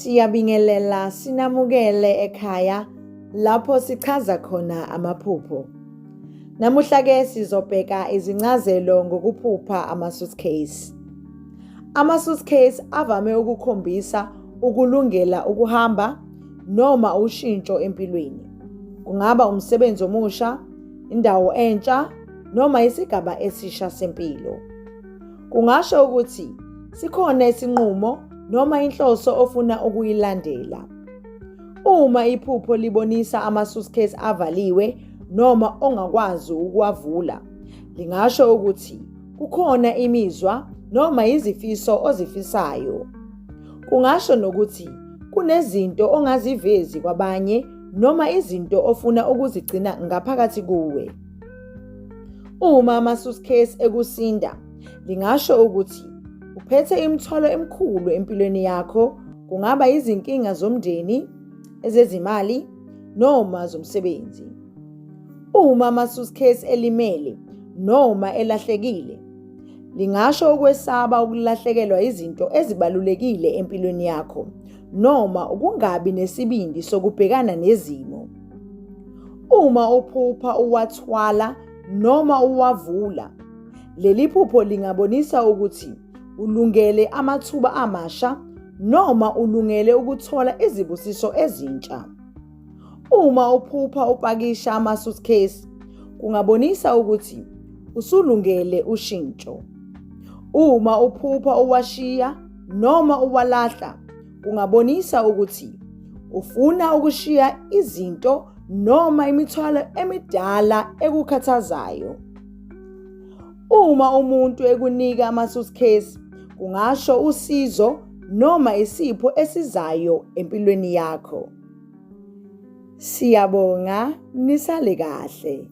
Siyabingelela sinamukele ekhaya lapho sichaza khona amaphupho. Namuhla ke sizobheka izincazelo ngokuphupha ama-suitcase. Ama-suitcase avame ukukhombisa ukulungela ukuhamba noma ushintsho empilweni. Kungaba umsebenzi omusha, indawo entsha noma isigaba esisha sempilo. Kungasho ukuthi sikhona isinqumo noma inhloso ofuna ukuyilandela. Uma iphupho libonisa ama-suitcase avaliwe noma ongakwazi ukuwavula, lingasho ukuthi kukhona imizwa noma izifiso ozifisayo. Kungasho nokuthi kunezinto ongazivezi kwabanye noma izinto ofuna ukuzigcina ngaphakathi kuwe. Uma ama-suitcase ekusinda, lingasho ukuthi uphethe imithwalo emikhulu empilweni yakho, kungaba izinkinga zomndeni, ezezimali noma zomsebenzi. Uma ama-suitcase elimele noma elahlekile, lingasho ukwesaba ukulahlekelwa izinto ezibalulekile empilweni yakho noma ukungabi nesibindi sokubhekana nezimo. Uma uphupha uwathwala noma uwavula, leli phupho lingabonisa ukuthi ulungele amathuba amasha noma ulungele ukuthola izibusiso ezintsha. Uma uphupha upakisha ama-suitcase, kungabonisa ukuthi usulungele ushintsho. Uma uphupha uwashiya noma uwalahla, kungabonisa ukuthi ufuna ukushiya izinto noma imithwalo emidala ekukhathazayo. Uma umuntu ekunika ama-suitcase, kungasho usizo noma isipho esizayo empilweni yakho. Siyabonga, nisale kahle.